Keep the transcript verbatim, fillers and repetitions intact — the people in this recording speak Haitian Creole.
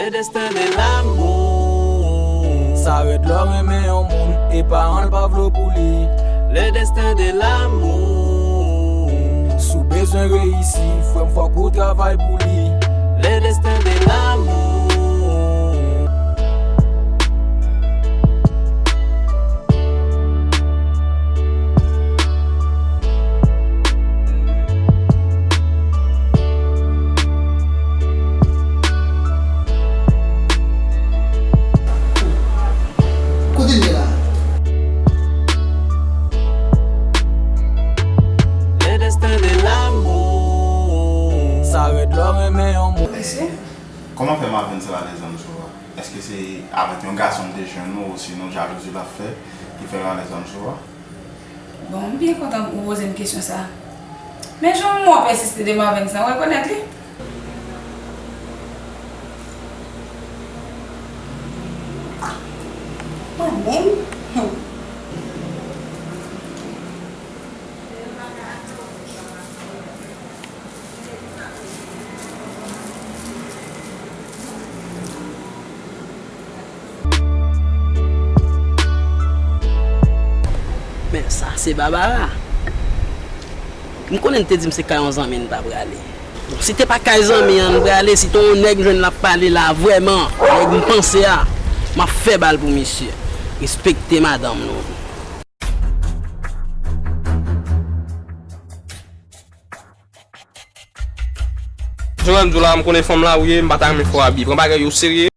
Le destin de l'amour. Sa rèd lè w renmen yon moun e paran l pa vle w pou li. Le destin de l'amour. Si w bezwen reyisi, frè m, fòk ou travay pou li. Le destin de l'amour. Kote n ye la? Le destin de l'amour. Sa rèd lè w renmen yon moun. Mesye? Kòman fè Marvens alèz ann sou a? Èske se avèk yon gason m te jwenn ou, osinon jalouzi l ap fè ki fè l alèz ann sou a? Bon, m byen kontan ou poze m kesyon sa a. Men jan w wè w pèsiste de Marvens lan, w rekonèt li? Mwen menm? Hmm. Men sa se Babara. M konnen n te di m se kay yon zanmi n ta prale. Bon, si te pa kay zanmi an n prale, si te yon nèg m jwenn l ap pale la, vrèman, nèg m panse a, m ap fè bal pou misye. Respekte madanm nou. Jan m di w la, m konnen fanm la ou ye, m pa ta renmen fè w abye. Pran bagay yo serye.